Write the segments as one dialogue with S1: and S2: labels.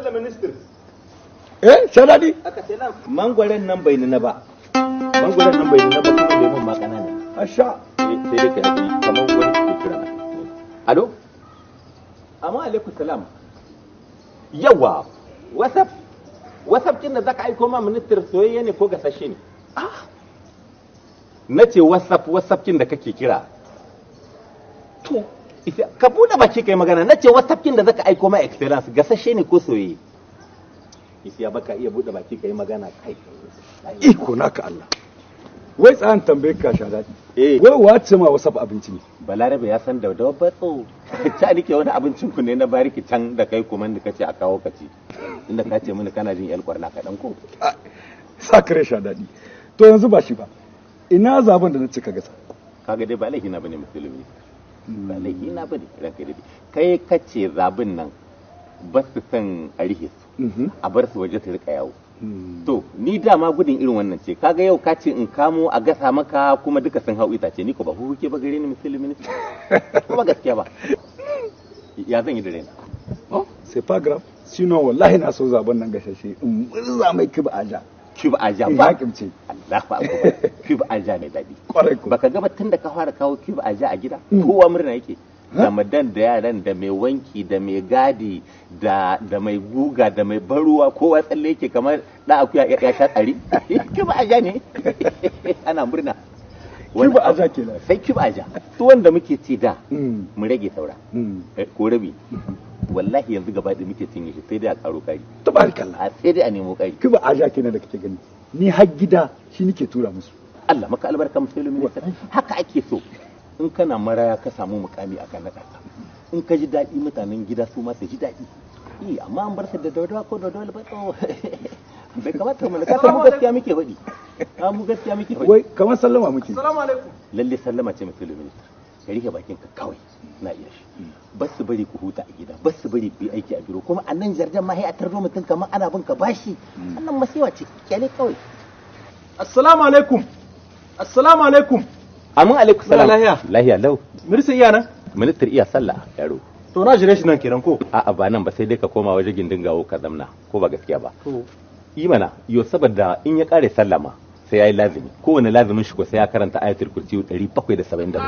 S1: Le ministre.
S2: Eh, Shadadi.
S1: Aka ce nan mangwaren nan bai nuna ba. Mangwaren nan bai nuna ba, kuma lemon ma kanana.
S2: Asha.
S1: Sai dai kai hakuri, kamar wani ke kira na. Alo? Amma alaikum salam. Yawa, WhatsApp. WhatsApp kin da zaka aiko ma minister soyayya ne ko gasashe ne? Na ce WhatsApp, WhatsApp kin da kake kira. To, ka bude baki kai magana. Na ce WhatsApp kin da zaka aiko ma excellence gasashe ne ko soyayye? Isiya, baka iya bude baki kai magana kai.
S2: Iko naka Allah. Wai tsayan tambaye ka, Shadadi.
S1: Eh.
S2: Wai wace ma WhatsApp abinci ne?
S1: Balarabe ya san da batso. Ta nike wani abincin ku ne na bariki can da kai kuma da kace a kawo ka ci. Inda ka ce mini kana jin yal kwarna kaɗan ko.
S2: Sa kare, Shadadi. To yanzu ba shi ba. Ina zaben da na cika gasa?
S1: Kaga dai ba laifi na bane, musulmi. Ba laifi na bane, ranka dai. Kai kace zabin nan ba su san a rihe su. A bar su waje su rika yawo. To ni dama gudun irin wannan ce. Kaga yau ka ce in kamo a gasa maka, kuma duka sun hau itace. Ni ko ba huke ba gare ni, musulmi ne. Ko ba gaskiya ba? Ya zan yi da raina?
S2: Oh, c'est pas grave. Sinon wallahi na so zaben nan gashashe in murza mai kiba aja.
S1: Cube aja
S2: In
S1: ba.
S2: hakimce.
S1: Allahu akbar. Cube aja mai daɗi.
S2: Kwarai ko.
S1: Baka ga tun da ka fara kawo cube aja a gida, kowa murna yake. Da madan da yaran da mai wanki da mai gadi da mai guga da mai baruwa, kowa tsalle yake kamar da akuya ya sha tsari. Cube aja ne. Ana murna.
S2: Cube aja kenan.
S1: Sai cube aja. Tuwon da muke ci da mu rage saura. Ko rabi. Wallahi yanzu gaba da muke cinye shi, sai dai a karo kari.
S2: Tabarakallah.
S1: A sai dai a nemo kari.
S2: Kiba aja kenan da kake gani. Ni har gida shi nake tura musu.
S1: Allah maka albarka, musulmi ne. Haka ake so. In kana maraya ka samu mukami akan naɗa ka, in ka ji daɗi, mutanen gida su ma su ji daɗi. Eh, amma an bar su da daudawa ko daudawa ba, to bai kamata mu ka san mu gaskiya muke faɗi. A mu gaskiya muke faɗi.
S2: Wai kamar sallama muke.
S3: Assalamu alaikum.
S1: Lalle sallama ce, musulmi ne. Ka rike bakin ka kawai, na iya shi. Bas su bari ku huta a gida, bas su bari ku yi aiki a biro, kuma a nan jardan ma sai a tardo mutum kamar ana bin ka bashi. Wannan masiwa ce, kyale kawai.
S3: Assalamu alaikum. Assalamu alaikum.
S1: Amin alaikum salam.
S3: Lahiya?
S1: Lahiya lau.
S3: Mirsa iya nan?
S1: Ministar iya sallah, yaro.
S3: To na jire shi nan kenan ko?
S1: A'a, ba nan ba, sai dai ka koma waje gindin gawo ka zamna, ko ba gaskiya ba?
S3: To.
S1: Yi mana yo, saboda in ya kare sallah ma sai yayi lazimi. Kowane lazimin shi ko sai ya karanta ayatul kursi 777.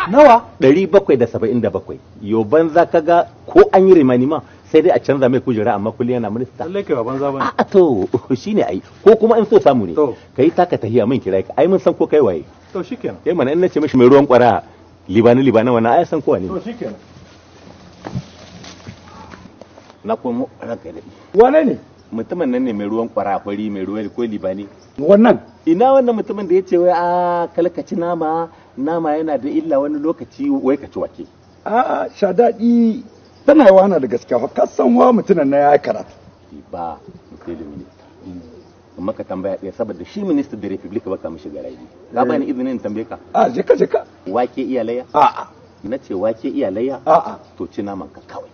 S3: Nawa?
S1: 777. Yo banza, kaga ko an yi rimani ma sai dai a canza mai kujera, amma kullum yana minista.
S3: Lallai kai ba banza bane.
S1: A'a, to shine ai, ko kuma in so samu ne
S3: To.
S1: kai taka tahiya min kira ka, ai mun san ko kai waye.
S3: To shikenan.
S1: Kai mana, in nace mishi mai ruwan kwara libani libani, wannan ai san kowa ne.
S3: To shikenan.
S1: Na komo, ranka da
S2: Wane ne?
S1: Mutumin nan ne mai ruwan kwara fari, mai ruwan ko libani.
S2: Wannan.
S1: Ina wannan mutumin da ya ce wai a kalkaci nama, nama yana da illa wani lokaci, wai ka ci wake.
S2: A'a, Shadadi tana yawa na da gaskiya fa, ka san wa mutumin na ya karatu.
S1: Ba musulmi ne. Amma ka tambaya ɗaya, saboda shi minister da republic baka mishi garaji, ka bani izinin in tambaye ka?
S2: A je ka, je ka.
S1: Wake iyalayya?
S2: A'a.
S1: Na ce wake iyalayya?
S2: A'a.
S1: To ci naman ka kawai,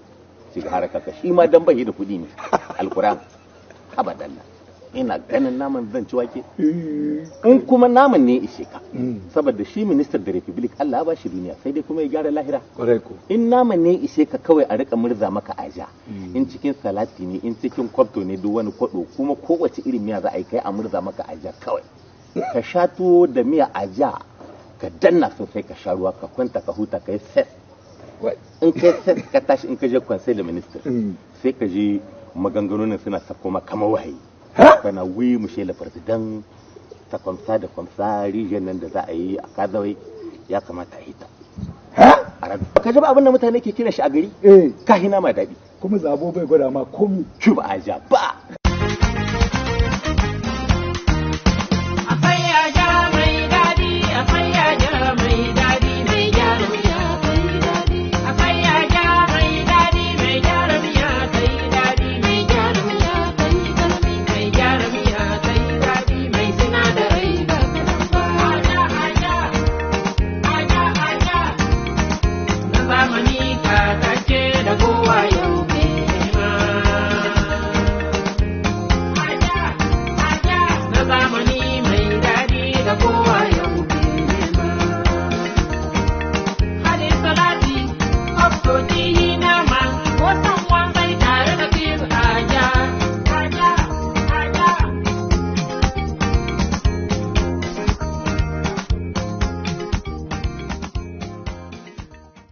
S1: shiga haraka ka. Shi ma dan bai da kuɗi ne, alquran abadalla ina ganin naman zan ci wake. In kuma naman ne ishe ka, saboda shi minister da republic Allah ya ba shi duniya, sai dai kuma ya gyara lahira.
S2: Kwarai ko.
S1: In naman ne ishe ka kawai, a rika murza maka aja, in cikin salati ne, in cikin kwabto ne, duk wani kwado, kuma kowace irin miya za a yi, kai a murza maka aja kawai, ka sha tuwo da miya aja, ka danna sosai, ka sha ruwa, ka kwanta ka huta, ka yi ses.
S2: Wai.
S1: In kai ses ka tashi, in ka je conseil de ministre, sai ka je maganganun suna sako ma kamar wahayi.
S2: Ha?
S1: Kana wi mu shela president ta kwamsa da kwamsa, rijiyar nan da za a yi a Kazawai ya kamata a yi ta.
S2: Ha?
S1: A rabi ka ji ba abin da mutane ke kiran shi a gari?
S2: Eh.
S1: Kahina ma daɗi.
S2: Kuma zabo bai gwada ma komi.
S1: Cuba aja ba.